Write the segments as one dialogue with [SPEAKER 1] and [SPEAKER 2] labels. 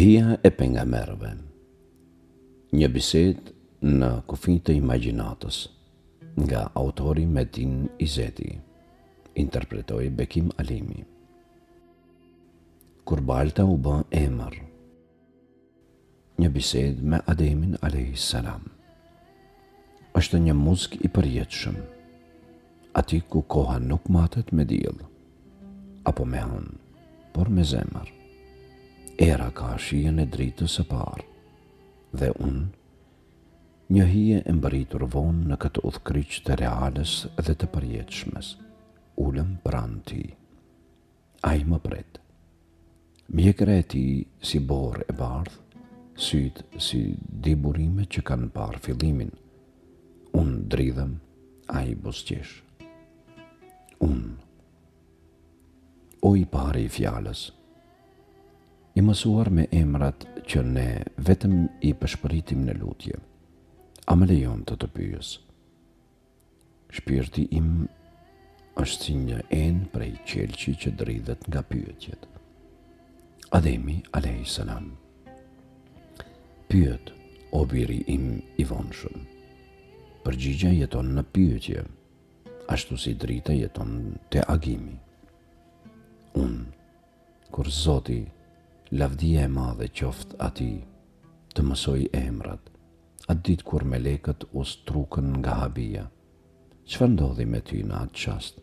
[SPEAKER 1] Hija e pejgamberëve. Një bisedë në kufi të imagjinatës nga autori Metin Izeti. Interpretoi Bekim Alimi. Kur balta u bë emër. Një bisedë me Ademin alejhi selam. Është një muzg i përjetshëm, aty ku koha nuk matet me diell, apo me hënë, por me zemër. Era ka shijen e dritës së parë, dhe unë, një hije e mbërritur vonë në këtë udhëkryq të reales dhe të përjetshmes, ulem pranë tij. Ai më pret. Mjekra e tij si borë e bardhë, sytë si dy burime që kanë parë fillimin. Unë dridhem, ai buzëqesh. Unë. O i pari i fjalës. I mësuar me emrat që ne vetëm i pëshpëritim në lutje. A më lejon të të pyes? Shpirti im është si një enë prej qelqi që dridhet nga pyetjet. Ademi alejhi selam. Pyet, o biri im i vonshëm. Përgjigja jeton në pyetje, ashtu si drita jeton te agimi. Unë, kur Zoti, lavdia e madhe qoftë atij, të mësoi emrat, Atë ditë kur melekët u strukën nga habia. Çfarë ndodhi me ty në atë çast?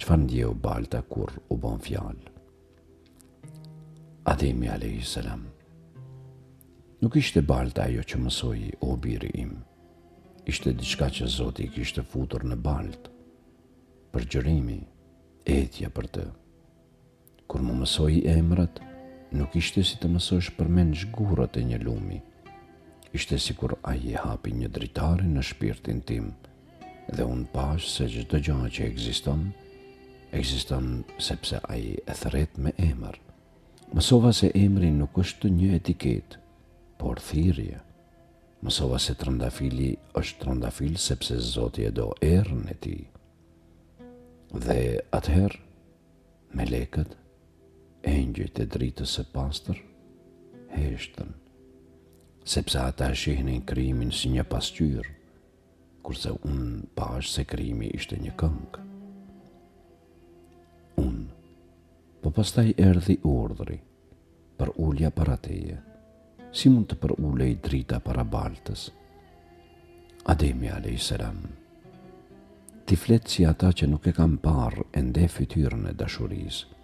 [SPEAKER 1] Çfarë ndjeu balta kur u bë fjalë? Ademi alejhi selam. Nuk ishte balta ajo që mësoi o biri im. Ishte diçka që Zoti i kishte futur në baltë. Përgjërimi, etja për të. Kur më mësoi emrat, nuk ishte si të mësosh përmendsh gurët e një lumi. Ishte sikur ai e hapi një dritare në shpirtin tim dhe unë pashë se çdo gjë që ekziston, ekziston sepse ai e thërret me emër. Mësova se emri nuk është një etiketë, por thirrje. Mësova se trëndafili është trëndafil sepse Zoti e do erën e tij. Dhe atëherë, Melekët, engjëjt e dritës së pastër, heshtën, sepse ata e shihnin krijimin si një pasqyrë, kurse unë pashë se krijimi ishte një këngë. Unë, po pastaj erdhi urdhri, përulja para teje, si mund të përulej drita para baltës? Ademi alejhi selam. Ti flet si ata që nuk e kanë parë ende fytyrën e dashurisë.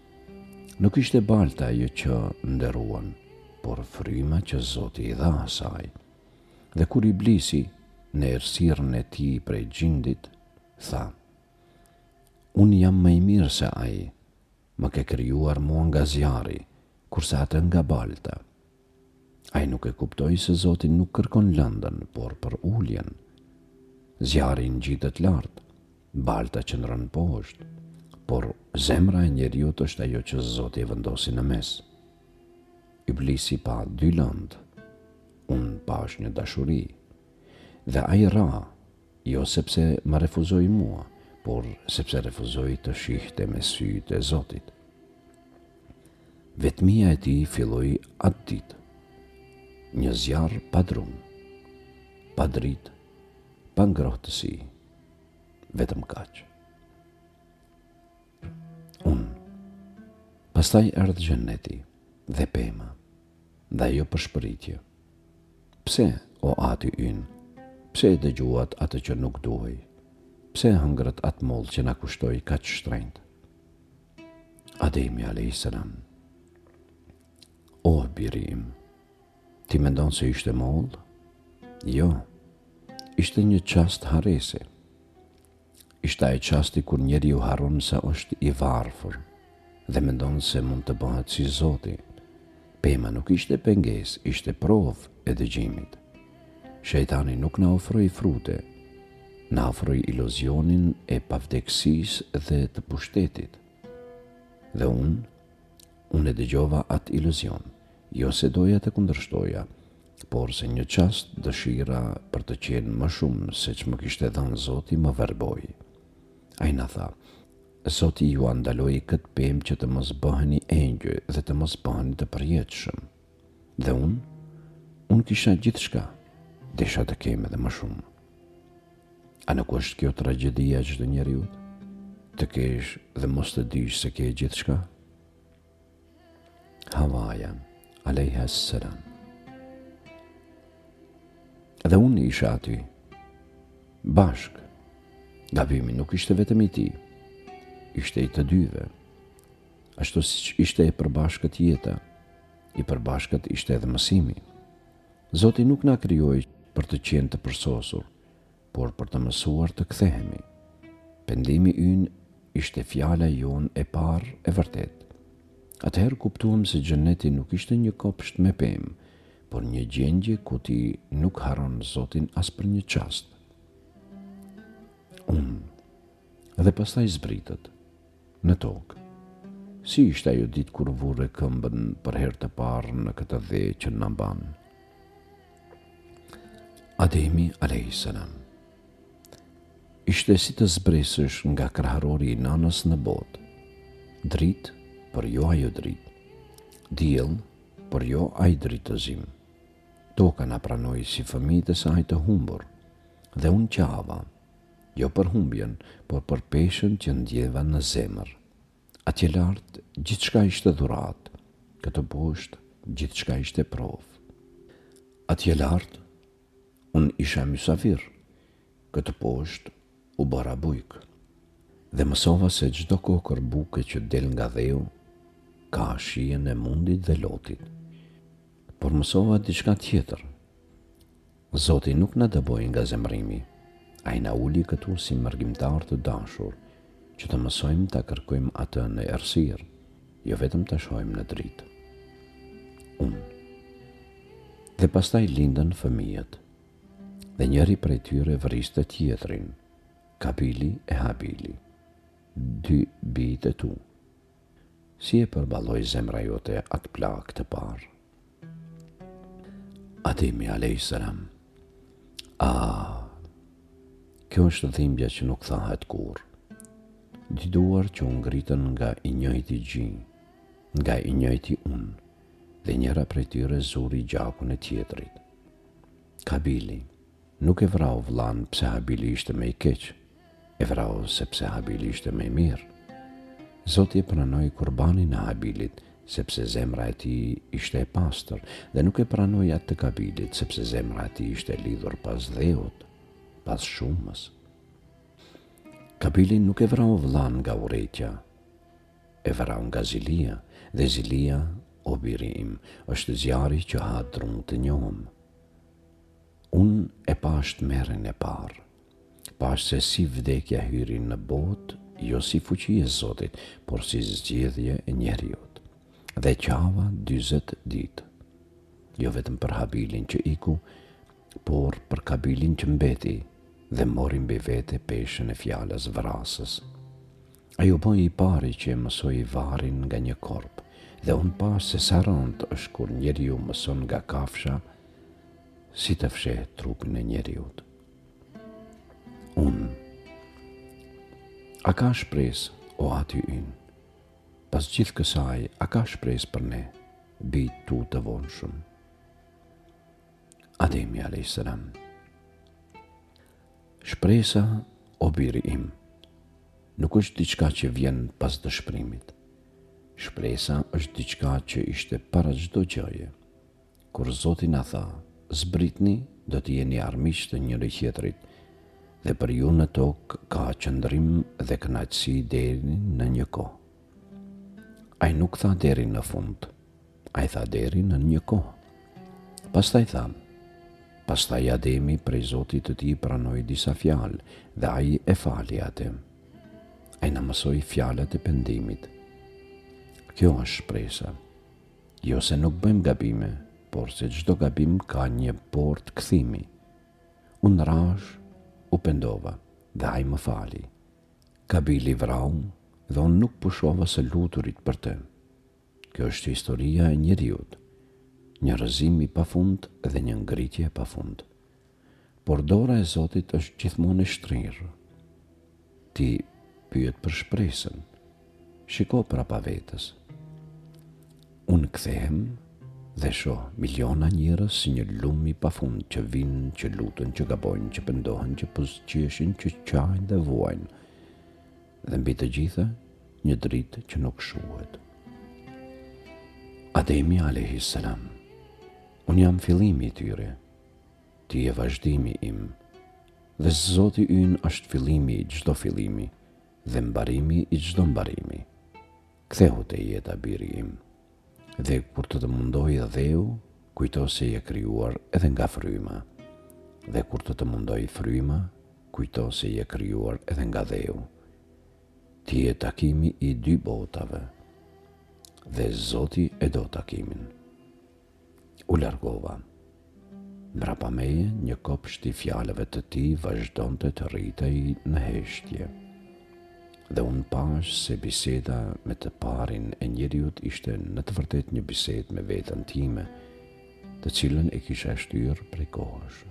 [SPEAKER 1] Nuk ishte balta ajo që nderuan, por fryma që Zoti i dha asaj. Dhe kur Iblisi, në errësirën e tij prej xhindit, tha, Unë jam më i mirë se ai, më ke krijuar mua nga zjarri, kurse atë nga balta. Ai nuk e kuptoi se Zoti nuk kërkon lëndën, por përuljen. Zjarri ngjitet lart, balta qëndron poshtë, por zemra e njeriut është ajo që Zoti e vendosi në mes. Iblisi pa dy lëndë, unë pashë një dashuri. Dhe ai ra, jo sepse më refuzoi mua, por sepse refuzoi të shihte me sytë e Zotit. Vetmia e tij filloi atë ditë. Një zjarr pa dru, pa dritë, pa ngrohtësi. Vetëm kaq. Unë. Pastaj erdhi xheneti dhe pema dhe ajo pëshpëritje. Pse, o ati ynë, pse e dëgjuat atë që nuk duhej? Pse e hëngrët atë mollë që na kushtoi kaq shtrenjtë? Ademi alejhi selam. Oh, biri im, ti mendon se ishte mollë? Jo, ishte një çast harrese. Ishte ai çasti kur njeriu harron se është i varfër dhe mendon se mund të bëhet si Zoti. Pema nuk ishte pengesë, ishte provë e dëgjimit. Shejtani nuk na ofroi frute, na ofroi iluzionin e pavdekësisë dhe të pushtetit. Dhe unë, unë e dëgjova atë iluzion, jo se doja të kundërshtoja, por se një çast dëshira për të qenë më shumë se ç'më kishte dhënë Zoti më verboi. Ai na tha, Zoti jua ndaloi këtë pemë që të mos bëheni engjëj dhe të mos bëheni të përjetshëm. Dhe unë, unë kisha gjithçka, desha të kem edhe më shumë. A nuk është kjo tragjedia e çdo njeriu? Të kesh dhe mos të dish se ke gjithçka? Havaja, alejha selam. Dhe unë isha aty, bashkë. Gabimi nuk ishte vetëm i tij, ishte i të dyve. Ashtu siç ishte e përbashkët jeta, i përbashkët ishte edhe mësimi. Zoti nuk na krijoi për të qenë të përsosur, por për të mësuar të kthehemi. Pendimi ynë ishte fjala jonë e parë e vërtetë. Atëherë kuptuam se xheneti nuk ishte një kopsht me pemë, por një gjendje ku ti nuk harron Zotin as për një çast. Unë. Dhe pastaj zbritët. Në tokë. Si ishte ajo ditë kur vure këmbën për herë të parë në këtë dhe që na mban? Ademi a.s. Ishte si të zbresësh nga kraharori i nanës në botë. Dritë, por jo ajo dritë. Diell, por jo ai dritëzim. Toka na pranoi si fëmijët e saj të humbur. Dhe unë qava. Jo për humbjen, por për peshën që ndjeva në zemër. Atje lart, gjithçka ishte dhuratë, këtu poshtë, gjithçka ishte provë. Atje lart, unë isha mysafir, këtu poshtë, u bëra bujk. Dhe mësova se çdo kokërr buke që del nga dheu, ka shijen e mundit dhe lotit. Por mësova diçka tjetër. Zoti nuk na dëboi nga zemërimi. Ai na uli këtu si mërgimtarë të dashur, që të mësojmë ta kërkojmë Atë në errësirë, jo vetëm ta shohim në dritë. Unë. Dhe pastaj lindën fëmijët. Dhe njëri prej tyre vriste tjetrin, Kabili e Habili, dy bijtë e tu. Si e përballoi zemra jote atë plagë të parë? Ademi a.s. Ah, kjo është dhimbja që nuk thahet kurrë. Dy duar që u ngritën nga i njëjti gji, nga i njëjti unë, dhe njëra prej tyre zuri gjakun e tjetrit. Kabili, Nuk e vrau vëllanë pse Habili ishte më i keq, e vrau sepse Habili ishte më i mirë. Zoti e pranoi kurbanin e Habilit, sepse zemra e tij ishte e pastër, dhe nuk e pranoi atë të Kabilit, sepse zemra e tij ishte lidhur pas dheut, pas shumës. Kabili nuk e vrau vëllanë nga urrejtja, e vrau nga zilia, dhe zilia, o biri im, është zjarri që ha dru të njomë. Unë e pashë tmerrin e parë. Pashë se si vdekja hyri në botë, jo si fuqi e Zotit, por si zgjedhje e njeriut. Dhe qava 40 ditë. Jo vetëm për Habilin që iku, por për Kabilin që mbeti dhe mori mbi vete peshën e fjalës vrasës. Ai u bë i pari që e mësoi varrin nga një korp, dhe unë pashë se sa rëndë është kur njeriu mëson nga kafsha si të fshehë trupin e njeriut. Unë. A ka shpresë, o ati ynë? Pas gjithë kësaj, a ka shpresë për ne, bijtë tu të vonshëm? Ademi a.s. Shpresa, o biri im, nuk është diçka që vjen pas dëshpërimit. Shpresa është diçka që ishte para çdo gjëje. Kur Zoti na tha, Zbritni, do të jeni armiq të njëri-tjetrit, dhe për ju në tokë ka qëndrim dhe kënaqësi deri në një kohë. Ai nuk tha deri në fund, ai tha deri në një kohë. Pastaj tha, pastaj Ademi prej Zotit të tij pranoi disa fjalë dhe ai e fali atë. Ai na mësoi fjalët e pendimit. Kjo është shpresa. Jo se nuk bëjmë gabime, por se çdo gabim ka një portë kthimi. Unë rashë, u pendova dhe ai më fali. Kabili vrau dhe unë nuk pushova së luturit për të. Kjo është historia e njeriut. Një rrëzim i pafund dhe një ngritje e pafund. Por dora e Zotit është gjithmonë e shtrirë. Ti pyet për shpresën. Shiko prapa vetes. Unë kthehem. Dhe shoh miliona njerëz si një lumë i pafund që vijnë, që luten, që gabojnë, që pendohen, që buzëqeshin, që qajnë dhe vuajnë. Dhe mbi të gjitha, një dritë që nuk shuhet. Ademi alejhi selam. Unë jam fillimi i tyre. Ti je vazhdimi im. Dhe Zoti ynë është fillimi i çdo fillimi dhe mbarimi i çdo mbarimi. Kthehu te jeta biri im. Dhe kur të të mundojë dheu, kujto se je krijuar edhe nga fryma. Dhe kur të të mundojë fryma, kujto se je krijuar edhe nga dheu. Ti je takimi i dy botave. Dhe Zoti e do takimin. U largova. Mbrapa meje, një kopsht i fjalëve të tij vazhdonte të rritej në heshtje. Dhe unë pashë se biseda me të parin e njeriut ishte në të vërtetë një bisedë me veten time, të cilën e kisha shtyrë prej kohësh.